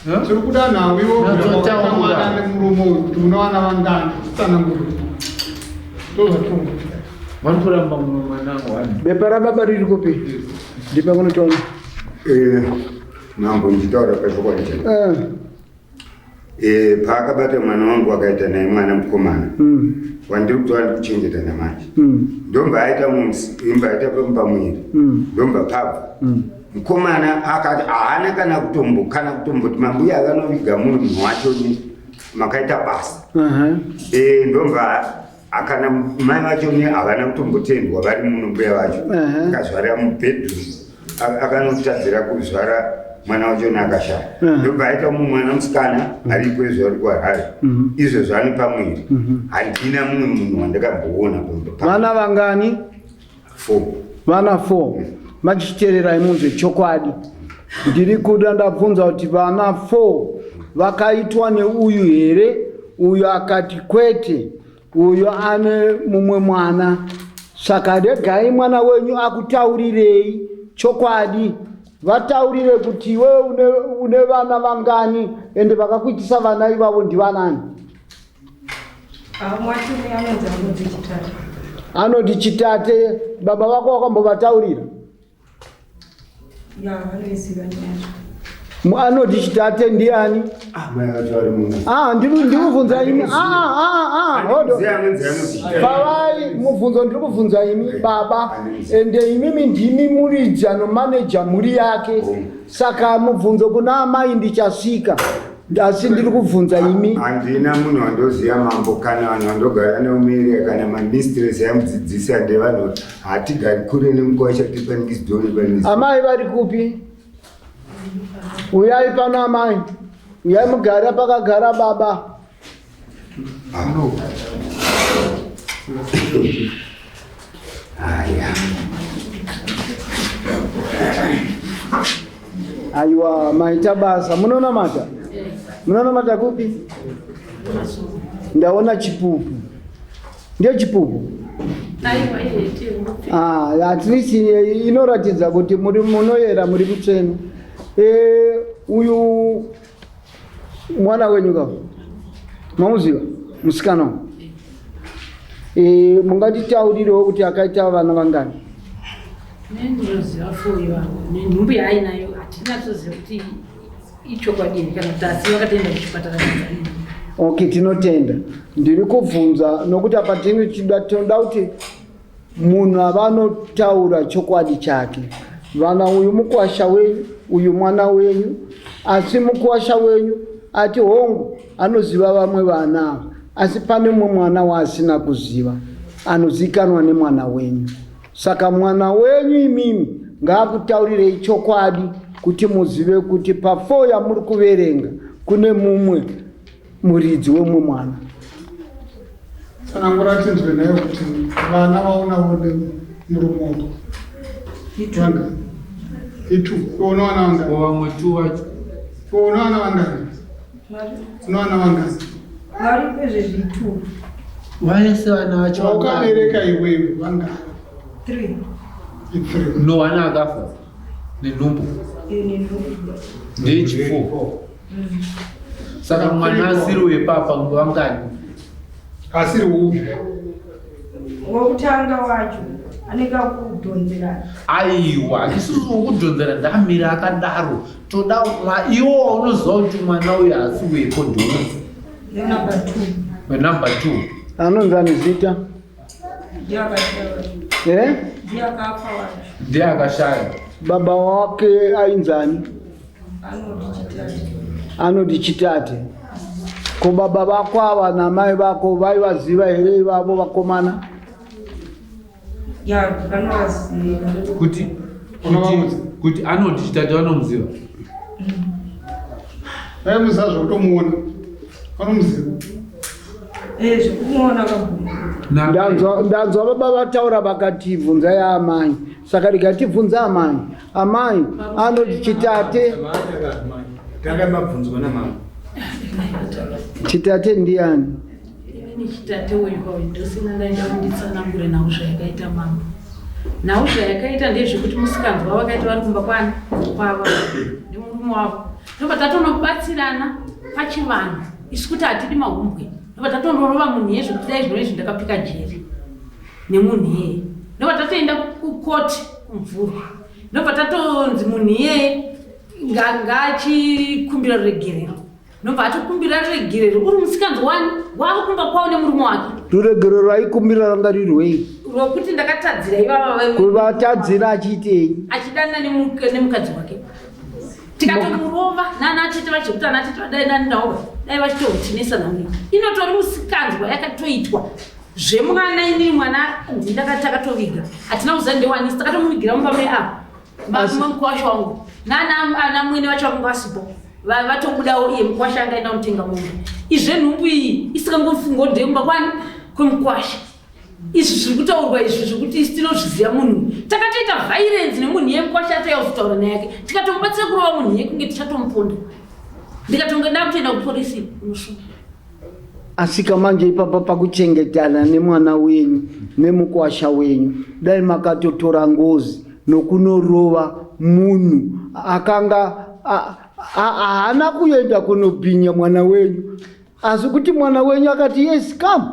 Tiri kuda nhau iwe wakaita mwana nemurume uyu kuti unowana vangani tsanangura. Ndozvatirikuda. Vari kuramba mumwe mwana wani. Bepa rababa riri kupi? Ndipe kunotiona. Eh, mambo ndichitaura pachokwadi chaipo. Eh. Eh, paakabata mwana wangu akaita naye mwana mukomana wandiri kuti wandi kuchengeta namanje ndomba aita imba aita pamuviri ndomba pabva mukomana akati haana kana kutombo kana kutomboti mambuya akanoviga munhu munhu wacho ni makaita basa Eh, ndomba akana mai vacho ni havana kutombotendwa vari muno mbuya vacho akazvarira mubedroom akanotadzira kuzvara mwana wacho naakashaya ndobva aita mumwe mwana musikana ariko izvo ari kuharare izvozvo ane pamwiri handina mumwe munhu wandakamboona pamba pa- Vana vangani? Four. Vana 4. Machiteererai munzwe chokwadi. Ndiri kuda ndabvunza kuti vana 4 vakaitwa neuyu here? Uyu akati kwete. Uyu ane mumwe mwana. Saka regai mwana wenyu akutaurirei chokwadi. Vataurire kuti iwe une, une vana vangani ende vakakuitisa vana ivavo ndivanani? Anoti chitate. Baba vako wakambovataurira? Anoti chitate ndiani? Ah, ndiri ndikubvunza imi. Ah, ah, ah, hold on. Pavai mubvunzo ndiri kubvunza imi baba, ende imimi ndimi muridzi anomaneja mhuri yake. Saka mubvunzo kuna amai ndichasvika. Asi ndiri kubvunza imi. Handina munhu wandoziva mambo kana vanhu vandogara neumeria kana mamistress amudzidzisa ndevanhu hatigari kure nemukwasha tipanikisdoni panikis. Amai vari kupi? Uyai pano amai. Uyai mugare pakagara baba. No. Aya. Aiwa, maita basa. Munonamata? Munonamata kupi? Ndaona chipupu. Ndiyo chipupu? Ah, at least inoratidza kuti muri munoyera muri mutsvene. Eh, uyu mwana wenyu ka mamuziva musikana uyu e, mungatitaurirewo kuti akaita vana vangani Ndinoziva four ivavo nenhumbu yaainayo hatinatsoziva kuti ichokwadi here kana kuti asi vakatoenda kuchipatara kanzanini. Okay, tinotenda. Ndiri kubvunza nokuti apa tinoda tinoda kuti Munhu avanotaura chokwadi chake. Vana uyu mukwasha wenyu, uyu mwana wenyu, asi mukwasha wenyu ati hongu anoziva vamwe vana ava, asi pane mumwe mwana waasina kuziva anozikanwa nemwana wenyu. Saka mwana wenyu imimi ngaakutaurirei chokwadi kuti muzive kuti pa4 yamuri kuverenga kune mumwe muridzi wemumwe mwana. Tsanangura tinzwe nayo kuti vana vaunavo nemurume wako vangani? Itu unowana vangani? Vamwe tu vacho. Unowana vangani? Unowana vangani? Varipo izvezvi two. Vese vana vacho. Waukabereka iwewe vangani? Three. Three. No, vana akafa nenhumbu. Nenhumbu. Ndechi four. Saka mwana asiri wepapa vangani? Asiri upi? Wekutanga wacho anenge akudhonzera. Aiwa, isusu wokudhonzera ndamira akadaro. Toda iwo unoziva kuti mwana uyu haasi weko ndoupi? Number 2. Wenumber 2. Anonzi ani zita? Ndiye akashaya. Eh? Ndiye akafa wacho. Ndiye akashaya. Baba wake ainzani? Anoti chitate. Ko baba vako ava namai vako vaivaziva here ivavo vakomana? Ya, vanovaziva. Kuti kuti kuti anoti chitate vanomuziva. Vaimuziva zvekutomuona. Vanomuziva. Eh, zvekumuona vabvuma. Ndanzwa ndanzwa baba vataura vakati bvunzai amai. Saka rega tibvunze amai. Amai anoti chitate. Tanga mabvunzwa namama. Chitate ndiani? Inini chitate uyu kwawe ndosina ndaida kunditsanangure nhau zvayakaita mambo. Nhau zvayakaita ndezvekuti musikanzwa vakaita vari kumba kwani kwavo nemurume wavo. Ndobva tatonobatsirana pachivanhu isu kuti hatidi mahumbwe. Ndobva tatonorova munhu iye zvekuti dai zvino izvi ndakapika jeri nemunhu iyeye. Ndobva tatoenda kukoti kumvurwa. Ndobva tatonzi munhu iyeye ngaachikumbira ruregerero. Ndobva atokumbira ruregerero uri musikanzi wani wava kumba kwavo nemurume wake. Ruregerero rwaikumbira ranga riri rwei? Rwokuti ndakatadzira ivava. Kuvatadzira achiitei? Achidanana nemukadzi wake. Tikatomurova nana tete vacho kuti ana tete vadai nani nawo dai vachitotinesa nani. Inotori musikanzwa yakatoitwa zvemwana ini mwana ndakati takatoviga. Hatina kuziva ndewani takatomuvigira mumba meapo. Mukwasha wangu nana ana mwene vacho vakanga vasipo vatobudawo iye mukwasha anga aenda kunotenga mombe. Izve nhumbu iyi isingangofungo ndeyemumba kwani kwemukwasha. Izvi zviri kutaurwa izvi zvekuti isu tinozviziva munhu takatoita violence nemunhu iye mukwasha atouya kuzotaura naye yake tikatomubatsira kurova munhu iye kunge tichatomuponda ndikatonge ndakutoenda kuporisi unosunga. Asika manje ipapa pakuchengetana nemwana wenyu nemukwasha wenyu dai makatotora ngozi nokunorova munhu akanga haana kuenda kunobhinya mwana wenyu asi kuti mwana wenyu akati yes come.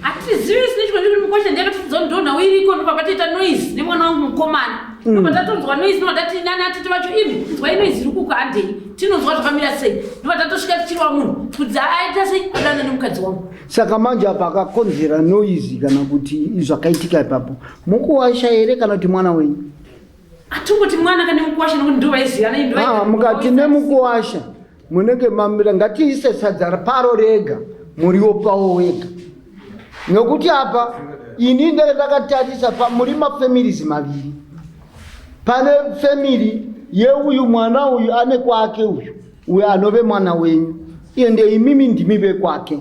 Hatizivi isu nechikondi kuti mukwasha ndiye akatiudza kuti ndonhau iriko ndobva patoita noise nemwana wangu mukomana ndobva tatonzwa noise ndobva tati nani atete vacho imi inzwai noise iri kuko handei tinonzwa zvakamira sei ndobva tatosvika tichirova munhu kuti aita sei adana nemukadzi wangu. Saka manje apa akakonzera noise kana kuti zvakaitika ipapo mukuwasha here kana kuti mwana wenyu? Atongoti mwana kana mukuwasha nekuti ndovaizivana ini Ah, mukati nemukuwasha munenge mamira ngatiise sadza paro rega muriwo pawo wega nokuti apa ini ndenge ndakatarisa pa muri mafamilies maviri pane family yeuyu mwana uyu ane kwake uyu uyu anove mwana wenyu ende imimi ndimi vekwake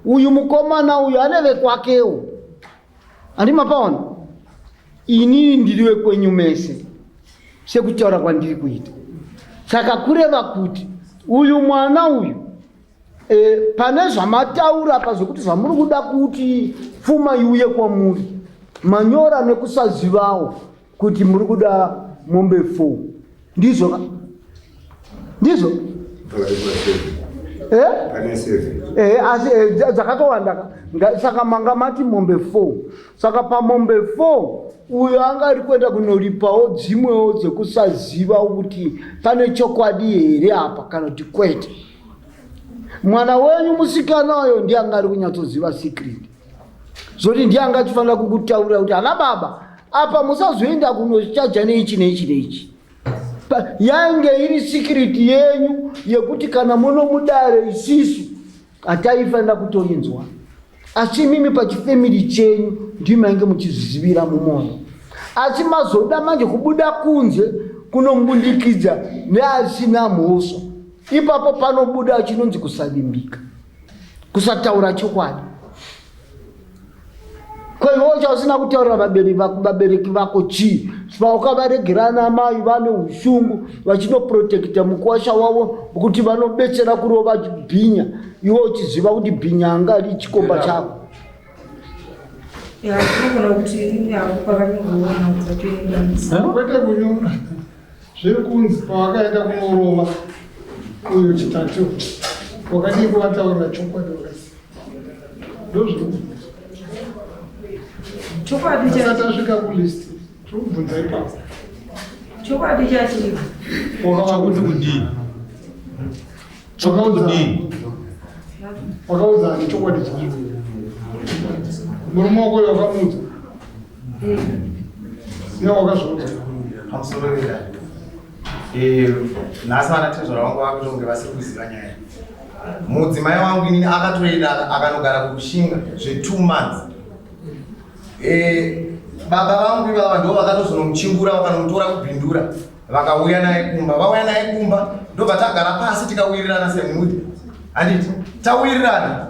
uyu mukomana uyu ane vekwakewo Handi mapaona? Inini ndiri wekwenyu mese sekutaura kwandiri kuita. Saka kureva kuti uyu mwana uyu e, pane zvamataura apa zvekuti zvamuri kuda kuti pfuma iuye kwamuri manyora nekusazivawo kuti muri kuda mombe 4 ndizvo ka ndizvo eh? Eh, asi eh, dzakatowanda ka saka manga mati mombe 4 saka pamombe 4 uyo anga ari kuenda kunoripawo dzimwewo dzekusaziva kuti pane chokwadi here apa kana kuti kwete mwana wenyu musikana uyo ndiye anga ari kunyatsoziva secret zvoti ndiye anga achifanira kukutaurira kuti ana baba apa musazoenda kunochaja neichi neichi neichi yainge iri sikiriti yenyu yekuti kana muno mudare isisu hataifanira kutoinzwa asi imimi pachifemili chenyu ndimainge muchizvizivira mumwoyo asi mazoda manje kubuda kunze kunombundikidza neasina mhosva ipapo panobuda chinonzi kusavimbika kusataura chokwadi ko iwewo chausina kutaurira vabereki vako chii paukavaregera ana mai vane ushungu vachinoprotekta mukuwasha wavo kuti vanobetsera kurova bhinya iwe uchiziva kuti bhinya anga ari chikomba chako Kwete kunyora Zviri kunzi pawakaenda kunorova uyo chitatu wakadii kuvataurira chokwadi wakasi ndozviri kubvunza chokwadi tisati tasvika kulist tiri kubvunza ipapo chokwadi chacho wakavakuti kudii Wakaudza ani chokwadi chacho? Murume wako uyo wakamuudza? Iye wakazviudza? Pamusoro vedare. Eh, nhasi vana tezvara vangu vakutonge vasiri kuziva nyaya. Mudzimai wangu inini akatoenda akanogara kuRushinga zve 2 months. Eh, baba vangu ivava ndo vakatozonomuchingura vakanomutora kubhindura vakauya naye kumba vauya naye kumba ndobva tagara pasi tikawirirana semhuri handiti tawirirana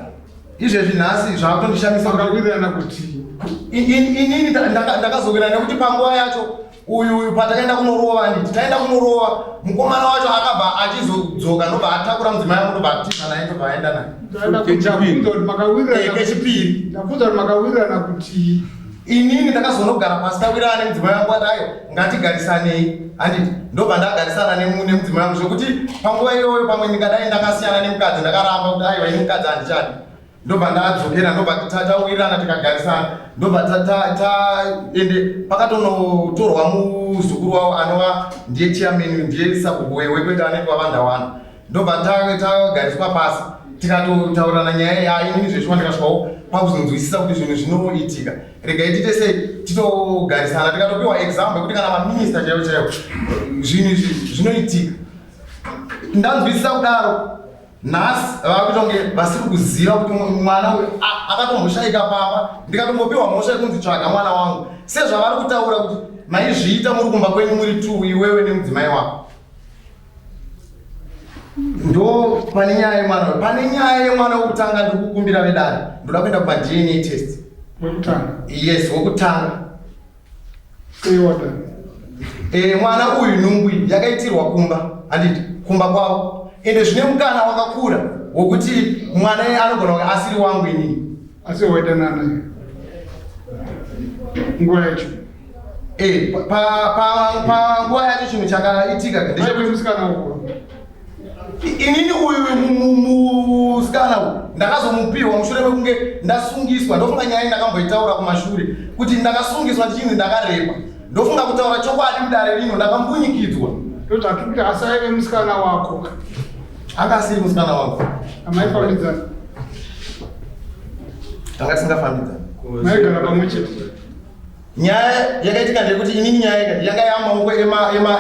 izvezvi nhasi zvakutondishamisa Makawirirana kuti inini ndakazowirirana nekuti panguva yacho uyu uyu patakaenda kunorova handiti taenda kunorova mukomana wacho akabva achizodzoka ndobva atakura mudzimai wangu ndobva atiza naye ndobva aenda naye Kechipiri. Kechipiri. Ndakubvunza kuti makawirirana kuti Inini ndakazonogara pasi tawirirana nemudzimai wangu ati ayo ngatigarisanei handiti ndobva ndagarisana nemudzimai wangu zvekuti panguva iyoyo pamwe ndingadai ndakasiyana nemukadzi ndakaramba kuti aiwa ini mukadzi handichadi ndobva ndadzokera ndobva tawirirana tikagarisana ndobva ende pakatonotorwa muzukuru wavo anova ndiye chairman ndiye sabhuku wekwedu anenge wavandawana ndobva tagariswa pasi tikatotaurirana nyaya ya inini zveshuwa ndikasvikawo pakuzonzwisisa kuti zvinhu zvinoitika regai tiite sei titogarisana tikatopiwa example yekuti kana maminista chaivo chaivo zvinhu izvi zvinoitika ndanzwisisa kudaro nhasi vakuita kunge vasiri kuziva kuti mwana uyu akatomboshaika pamba ndikatombopiwa mhosva yekunzi tsvaga mwana wangu sezvavari kutaura kuti maizviita muri kumba kwenyu muri two iwewe nemudzimai wako ndo pane nyaya yemwana uyu pane nyaya yemwana wekutanga ndiri kukumbira vedare ndoda kuenda kumadna test wekutanga yes wekutanga e, mwana uyu nhumbu iyi yakaitirwa kumba handiti kumba kwavo ende zvine mukana wakakura wokuti mwana iye anogona kunge asiri wangu inini asi waidanana naye nguva yacho Eh, panguva yacho chinhu chakaitika ndechekuti musikana uko inini uyu musikana uyu ndakazomupiwa mushure mekunge ndasungiswa ndofunga nyaya ndakamboitaura kumashure kuti ndakasungiswa ndichinzi ndakarepa ndofunga kutaura chokwadi mudare rino ndakambunyikidzwa ndozvatikuti asi aive musikana wako anga asiri musikana wangu amaifambidzana tanga tisingafambidzana maigara pamwe chete Nyaya yakaitika ndeyekuti inini nyaya yanga yamaoko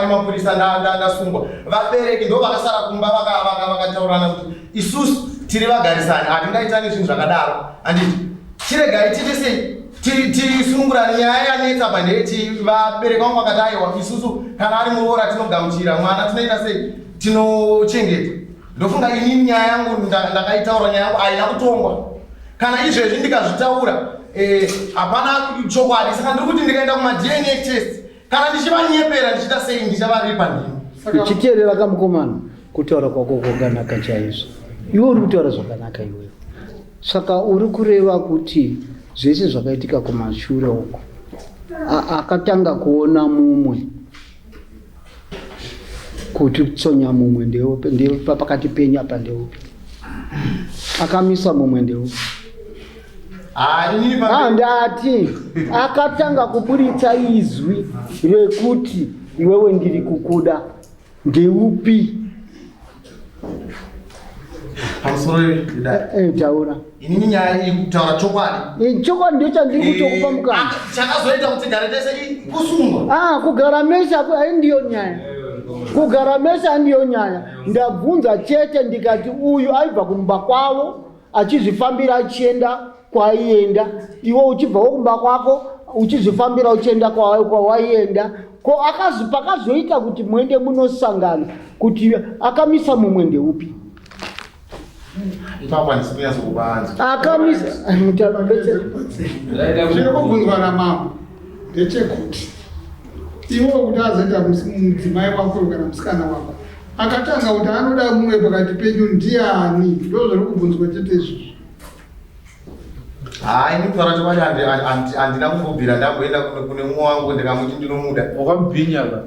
emapurisa ndasungwa. Vabereki ndo vakasara kumba vakataurana kuti isusu tiri vagarisani hatingaitani zvinhu zvakadaro handiti chiregai tiite sei tisunungurane nyaya yanetsa apa ndeyeti vabereki vangu vakati aiwa isusu kana ari muroora tinogamuchira mwana tinoita sei tinochengeta ndofunga inini nyaya yangu ndakaitaura nyaya yangu haina kutongwa kana izvezvi ndikazvitaura eh, hapana chokwadi saka ndiri kuti ndikaenda kumadna test kana ndichivanyepera ndichiita sei ndichavaripa ndini uchiteerera kamukomana kutaura kwako kwakanaka chaizvo iwe uri kutaura zvakanaka iwewe saka uri kureva kuti zvese zvakaitika kumashure uko akatanga kuona mumwe kuti tsonya mumwe ndeupi pakati penyu apa ndeupi akamisa mumwe ndeupi ah, ndati akatanga kuburitsa izwi rekuti iwewe ndiri kukuda ndeupi pamusoro eh, eh, taura inini nyaya iyi kutaura chokwadi eh, chokwadi ndio chandiri kutokupa mukana ah, chakazoita kuti tigare tese kusungwa ah, kugara mese ndiyo nyaya kugara mese andiyo nyaya ndabvunza chete ndikati uyu aibva kumba kwavo achizvifambira achienda kwaienda iwe uchibvawo kumba kwako uchizvifambira uchienda kwawaienda ko akazi pakazoita kuti muende munosangana kuti akamisa mumwe ndeupi ipapo handisi kunyatsokubanza akamisa chiri kubvunzwa namambo ndechekuti iwe kuti azoita mudzimai wako kana musikana wako akatanga kuti anoda mumwe pakati penyu ndiani ndo zviri kubvunzwa chete izvozvo Haa ini kutaura chokwadi handina kumbobvira ndamboenda kune mumwe wangu ndikamuti ndinomuda. Wakamubhinya ka?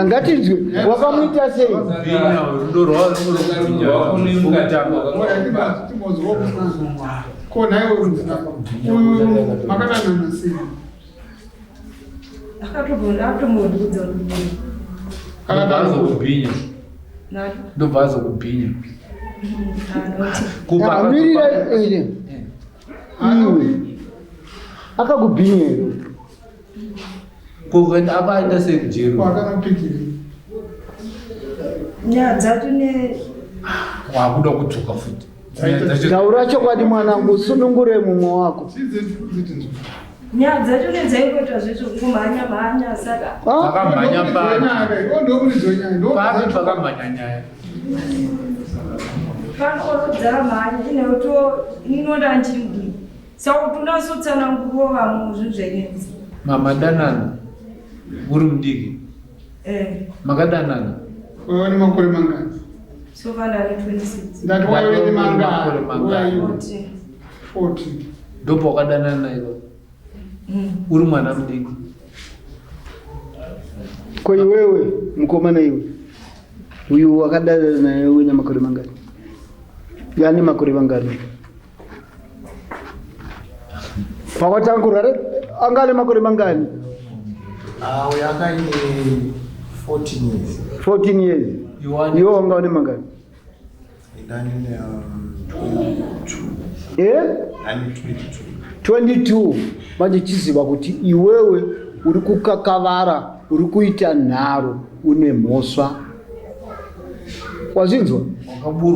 Ngatinzwe wakamuita sei? Bhinya rudo rwavo runenge Ko nhaiwe uyu makadanana sei? Akatombondiudza kuti Ndobva azokubhinya. Ndobva azokubhinya. Amirira iwe. Akakubhinya here? Ko kuenda akaenda sei kujeri? Akanopikiri. Nyaya dzacho ne Wakuda kudzoka futi. Taura chokwadi mwanangu, usunungure mumwe wako. Nyaya dzacho nedzaingoita zvezvekumhanya mhanya saka Dzakamhanya papi? Papi pakamhanya nyaya? Panoro dzamhanya ineto inoda ndichiri mudiki saka kuti unasotsanangurwa vamwe zvinhu zvainetsa. Mamadanana uri mudiki? Eh. Makadanana? Waiva nemakore mangani? So far ndane 26. Ndati waive nemangani? Makore mangani? 14. 14. Ndopawakadanana naye? Uri mwana mudiki. Ko iwewe mukomana iwe uyu wakadada naye une makore mangani? Yani makore mangani? Pakatanga kurwara anga ane makore mangani? Ah, uyu anga aine 14 years. 14 years. Iwe wanga une mangani? Ndani ne 22. Eh? Ndani 22. 22 manje chiziva kuti iwewe uri kukakavara uri kuita nharo une mhosva wazvinzwa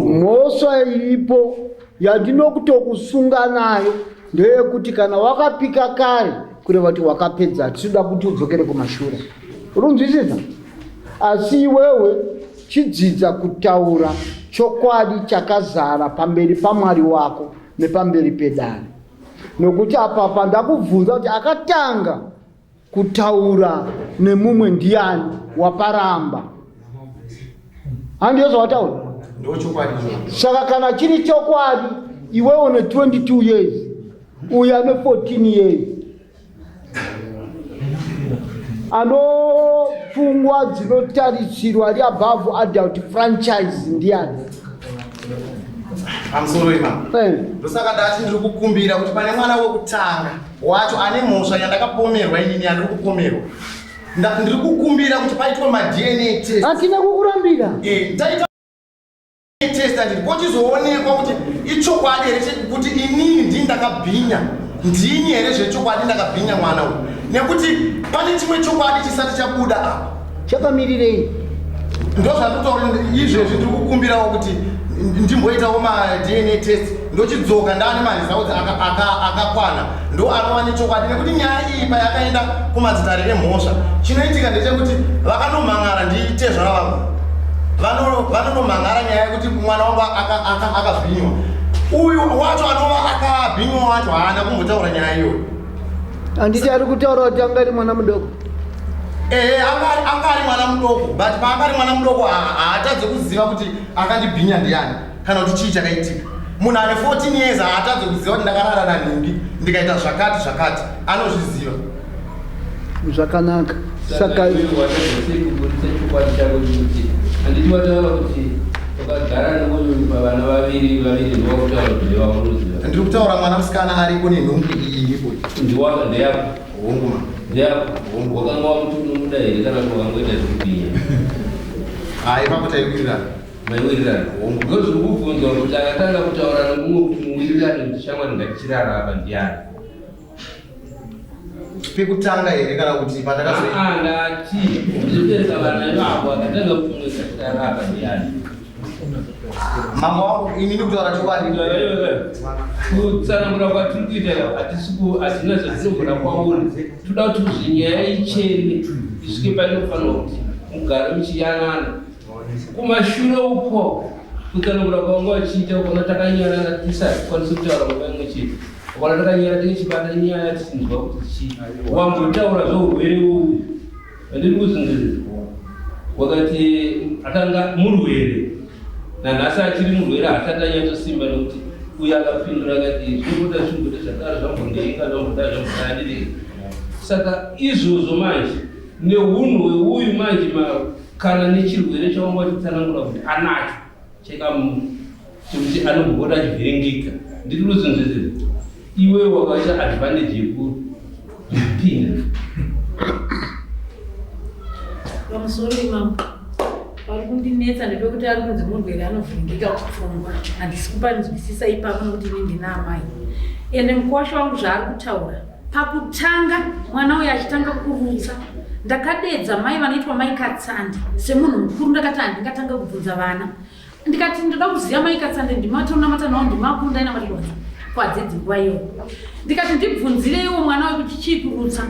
mhosva iripo yandinokutokusunga nayo ndeyekuti kana wakapika kare kureva kuti wakapedza hatitoda kuti udzokere kumashure uri kunzwisisa asi iwewe Chidzidza kutaura chokwadi chakazara pamberi paMwari wako nepamberi pedare. Nokuti apa pandakubvunza kuti akatanga kutaura nemumwe ndiani waparamba. Handiyo zvawataura? Ndochokwadi. Saka kana chiri chokwadi iwe une 22 years uyu ane 14 years anopfungwa dzinotarisirwa ari above adult franchise ndiani pamusoro imama eh. ndosaka ndati ndiri kukumbira kuti pane mwana wekutanga wacho ane mhosva yandakapomerwa inini yandiri kupomerwa ndiri kukumbira kuti paitwe madna test hatina kukurambira eh, taita test anditi pochizoonekwa kuti ichokwadi here kuti inini ndini ndakabhinya ndini here zvechokwadi ndakabhinya mwana uyu nekuti pane chimwe chokwadi chisati chabuda apa chakamirirei ndozvandikutaura izvezvi ndiri kukumbirawo kuti ndimboitawo madna test ndochidzoka ndaane maresults akakwana ndo anova nechokwadi nekuti nyaya iyi payakaenda kumadzitare emhosva chinoitika ndechekuti vakanomhan'ara nditezvara vangu vanonomhan'ara nyaya yekuti mwana wangu akabhinywa uyu wacho anova akabhinywa wacho haana kumbotaura nyaya iyoyo handiti ari kutaura kuti anga ari mwana mudoko ehe anga ari mwana mudoko but paanga ari mwana mudoko haatadze kuziva kuti akandibhinya ndiani kana kuti chii chakaitika munhu ane 14 years haatadze kuziva kuti ndakarara nanhingi ndikaita zvakati zvakati anozviziva zvakanaka saka handiti wataura kuti wakagara neuyu pavana vaviri vaviri ndowakutaura kuti ndewaunoziva ndiri kutaura mwana musikana ariko nenhumbu iyi iripo ndiwako ndeyako hongu ma ndeyako hongu wakanga wamuti unomuda here kana kuti wakangoita zvekubhinya hayi ipapo taiwirirana Maiwirirana. Hongu. Ndozviri kubvunzwa kuti akatanga kutaura nomumwe kuti muwirirane kuti shamwari ngatichirara apa ndiani. Pekutanga here kana kuti pandakazo Ah, ndati ndinobereka vana ivavo akatanga kuti mumwe ngatichirara apa ndiani. Mambo wangu ini ndikutaura chokwadi. Kutsanangura kwatiri kuita hatisi hatina zvatinogona kwauri. Toda kuti zvinyaya ichene isvike painofanirwa kuti mugare muchiyanana. Kumashure uko kutsanangura kwanga vachiita ukaona takanyarara tisakwanisi kutaura nguva imwe chete ukaona takanyara tichibata nyaya tichinzwa kuti chii wambotaura zveurwere uyu andiri kuzinziriza wakati akanga murwere nanhasi achiri murwere haasati anyatsosimba nekuti uyo akapindura akati zvinobuda zvinobuda zvakare zvambondenga zvamboda zvamboda andiri saka izvozvo manje nehunhu hweuyu manje kana nechirwere chawanga uchitsanangura kuti anacho chekamu chekuti anombopota achivhiringika ndiri kuzvinzwisisa iwe wakaita advantage yekupinda pamusoro imambo pari kundinetsa ndepekuti ari kunzi murwere anovhiringika kupfungwa handisi kupanzwisisa ipapo nokuti ini ndina amai ende mukuwasha wangu zvaari kutaura Pakutanga mwana uyu achitanga kurutsa ndakadeedza mai vanoitwa mai Katsande semunhu mukuru ndakati handingatanga kubvunza vana ndikati ndoda kuziva mai Katsande ndimatonamata nawo ndimakuru ndainamatirwa kwadzidzi nguva iyoyo ndikati ndibvunzireiwo mwana uyu kuti chii kurutsa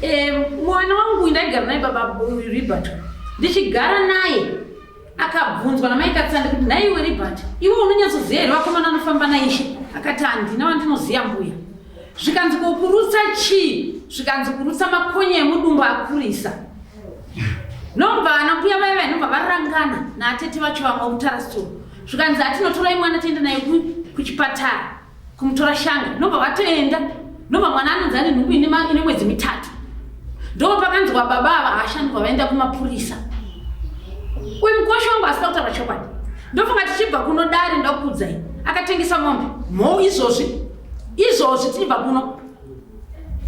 e, mwana wangu uyu ndaigara naye baba Ribert ndichigara naye akabvunzwa namai Katsande kuti nhaiwe Ribert iwe unonyatsoziva here vakomana anofamba naishe akati handina wandinoziva mbuya zvikanzi ko kurutsa chii zvikanzi kurutsa makonye emudumbu akurisa nobva ana mbuya vaya vaya nobva varangana naatete vacho vamwe kutarasuro zvikanzi atinotorai mwana tiende naye kuchipatara kumutora shanga nobva vatoenda Ndobva mwana anonzi ane nhumbu ine mwedzi mitatu. Ndopakanzwa baba ava hasha ndobva vaenda kumapurisa. Uyu mukosho wangu asina kutaura chokwadi. Ndofunga tichibva kuno dare ndakuudzai. Akatengesa mombe. Mhou izvozvi. Izvozvi tichibva kuno.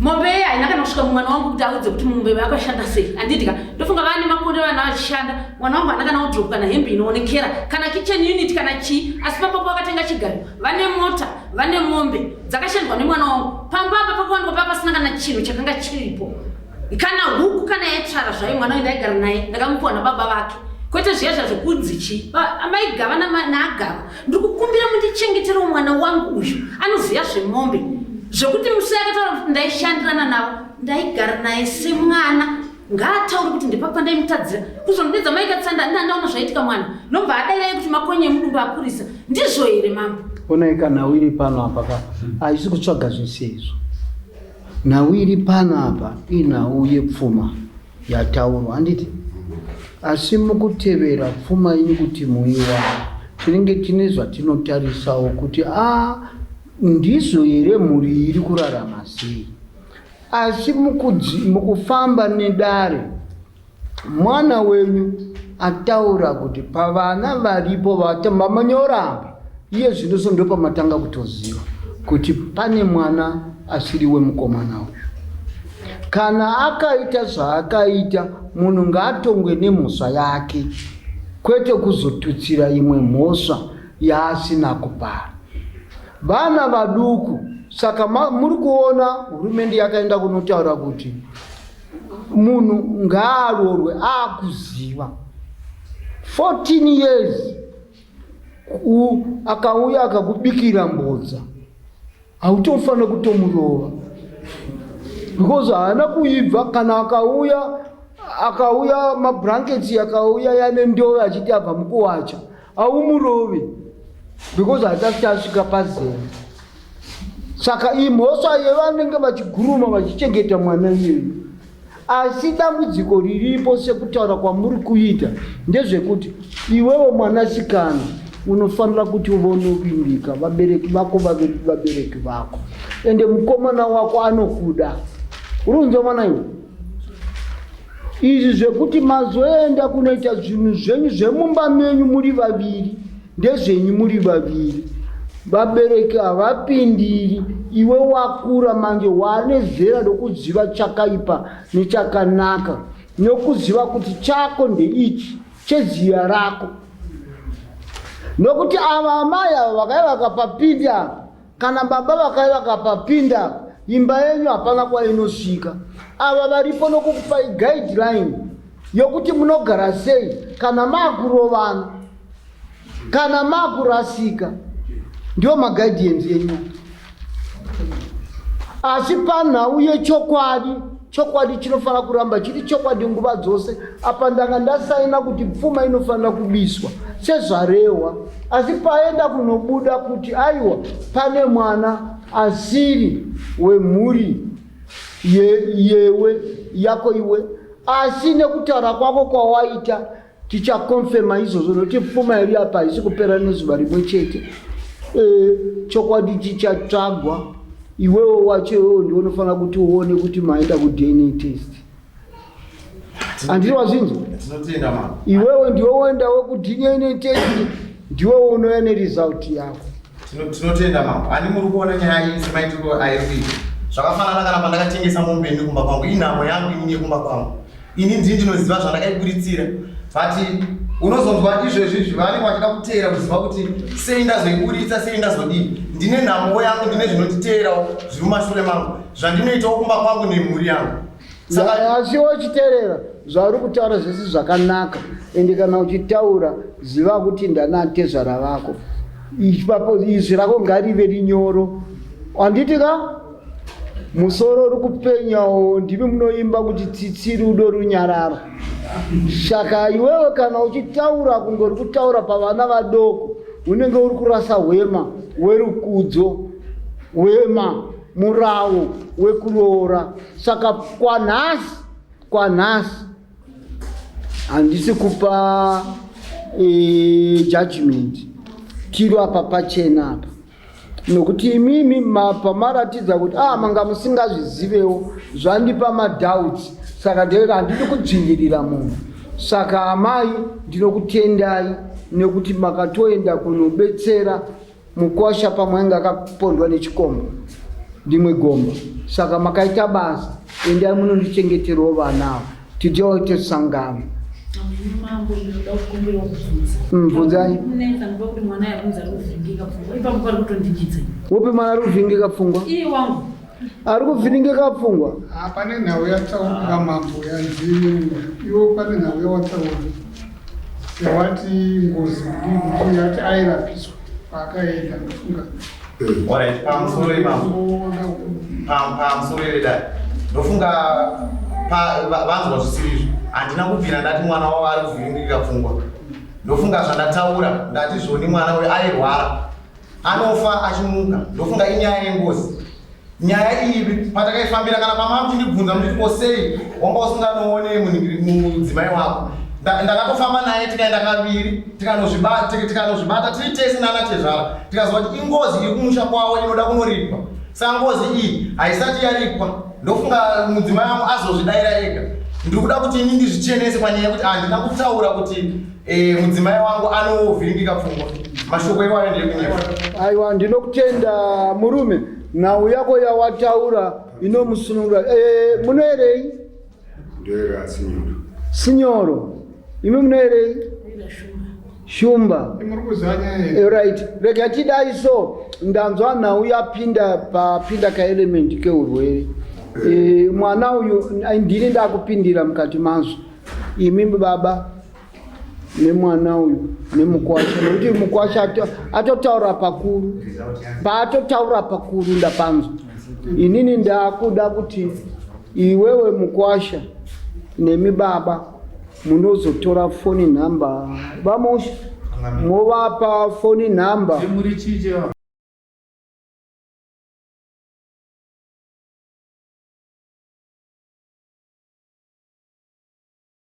Mombe iye haina kana kusvika mumwana wangu kuti audze kuti mombe yakashanda sei. Handiti ka? Ndofunga vane makore vana vachishanda. Mwana wangu haana kana wardrobe kana hembe inoonekera, kana kitchen unit kana chii. Asi baba vakatenga chigayo. Vane mota, vane mombe dzakashandwa nemwana wangu. Pamba apa pakawanikwa pava pasina kana chinhu chakanga chiripo. Kana huku kana yaitsvara zvayo mwana uyu ndaigara naye ndakamupiwa nababa vake. Kwete zviya zvazvokunzi chii. Amai Gava naAgava ndiri kukumbira mundichengeterewo mwana wangu uyu anoziva zvemombe. Zvekuti musi akataura kuti ndaishandirana navo ndaigara naye semwana ngaataure kuti ndepapa pandaimutadzira kuzondidza mai Katsanda ndandaona zvaitika mwana nobva adairai kuti makonye emudumbu akurisa ndizvo here mambo? Onai ka nhau iri pano apa ka haisi kutsvaga zvese izvo. Nhau iri pano apa inhau yepfuma yataurwa handiti? Asi mukutevera pfuma yenyu kuti muiwane tinenge tine zvatinotarisawo kuti a ndizvo here mhuri iri kurarama sei? Asi mukufamba nedare mwana wenyu ataura kuti pavana varipo vamanyora apa iye zvino so ndopamatanga kutoziva kuti pane mwana asiri wemukomana uyu. Kana akaita zvaakaita munhu ngaatongwe nemhosva yake kwete kuzotutsira imwe mhosva yaasina kupara. Vana vaduku saka muri kuona hurumende yakaenda kunotaura kuti munhu ngaaroorwe akuziva 14 years akauya akakubikira mbodza hautofanira kutomurova because haana kuibva kana akauya akauya mablankets akauya yane ndove achiti abva mukuwacha haumurovi because hatisati tasvika pazera saka imhosva yevanenge vachiguruma vachichengeta mwana iyeyu asi dambudziko riripo sekutaura kwamuri kuita ndezvekuti iwewe mwanasikana unofanira kuti uve unovimbika vabereki vako vave vabereki vako ende mukomana wako anokuda uri kunzwa mwana iwe Izvi zvekuti mazoenda kunoita zvinhu zvenyu zvemumba menyu muri vaviri ndezvenyu muri vaviri. Vabereki havapindiri iwe wakura manje wane zera rokuziva chakaipa nechakanaka nokuziva kuti chako ndeichi cheziya rako. Nokuti ava amai ava vakaiva vakapapinda apa Kana baba vakaiva vakapapinda imba yenyu hapana kwainosvika. Ava varipo nokukupai guideline yokuti munogara sei kana makurovana, kana makurasika, ndiwo maguidance enyu. Asi panhau yechokwadi, chokwadi chinofanira kuramba chiri chokwadi nguva dzose. Apa ndanga ndasaina kuti pfuma inofanira kubiswa sezvarehwa, asi paenda kunobuda kuti aiwa pane mwana asiri wemhuri ye, yewe yako iwe, asi nekutaura kwako kwawaita tichakonfema izvozvo nokuti pfuma iri apa haisi kupera nezuva rimwe chete e, chokwadi chichatsvagwa iwewe wacho iwewe ndiwe unofanira kuti uone kuti maenda kudna test handiti wazvinzwa iwewe ndiwe woendawo kudna test ndiwe unouya neresult yako Tinotenda mambo. Ani muri kuona nyaya iyi semaitiro airi kuita. Zvakafanana kana pandakatengesa mombe ini kumba kwangu. Inhamo yangu ini yekumba kwangu. Ini ndini ndinoziva zvandakaiburitsira. But unozonzwa izvezvi izvi vanenge vachida kuteera kuziva kuti sei ndazoiburitsa sei ndazodii. Ndine nhamo yangu ndine zvinonditeerawo zviri mumashure mangu zvandinoitawo kumba kwangu nemhuri yangu. Saka asi wachiterera zvauri kutaura zvese zvakanaka ende kana uchitaura ziva kuti ndana tezvara vako ipapo izwi rako ngarive rinyoro handiti ka musoro uri kupenyawo ndimi munoimba kuti tsitsi rudo runyararo saka iwewe kana uchitaura kunge uri kutaura pavana vadoko unenge uri kurasa hwema werukudzo hwema murawo wekuroora Saka kwanhasi kwanhasi handisi kupa e, judgment tiri apa pachena apa. Nokuti imimi pamaratidza kuti ah manga musingazvizivewo zvandipa madoubts saka ndee handidi kudzvinyirira munhu. Saka amai ndinokutendai nekuti makatoenda kunobetsera mukwasha pamwe ainge akapondwa nechikomba ndimwe gomba saka makaita basa endai munondichengeterawo vana ava tijaoite sangano. Bvunzai. Upi mwana ari kuvhiringika pfungwa? Ari kuvhiringika pfungwa? Ah, pane nhau yataurwa mambo yanzii iwo pane nhau yawataura yawati ngozi kudii yati airapiswa paakaenda ndofunga. Alright, pamusoro ipapo. Pamusoro ivedai. Ndofunga vanzwa zvisiri izvo. Handina kubvira ndati mwana wavo ari kuvhiringika pfungwa. Ndofunga zvandataura ndati zvoni mwana uyu airwara. Anofa achimuka. Ndofunga inyaya yengozi. Nyaya iyi patakaifambira kana pamava muchindibvunza muchiti ko sei wanga usinganoone mudzimai wako. Ndakatofamba naye tikaenda kaviri tikanozvibata tiri tese nana tezvara tikaziva kuti ingozi iri kumusha kwavo inoda kunoripwa. Saka ngozi iyi haisati yaripwa. Ndofunga mudzimai wangu azozvidaira ega. Ndiri kuda kuti ini ndizvichenese panyaya yekuti handina kutaura kuti Eh, mudzimai wangu anovhiringika pfungwa. Mashoko iwayo ndeekunyepa. Aiwa, ndinokutenda murume. Nhau yako yawataura inomusunungura. Eh, munoerei? Ndoera sinyoro. Sinyoro. Imi munoerei? Shumba. Muri kuziva nyaya here? Eh, right. Rega tidai so ndanzwa nhau yapinda papinda kaelement keurwere. Eh, mwana uyu ndini ndakupindira mukati mazvo. Imi baba nemwana uyu nemukwasha nekuti mukwasha atotaura pakuru paatotaura pakuru ndapanzwa inini ndakuda kuti iwewe mukwasha nemi baba munozotora foni nhamba vamusha movapa foni nhamba.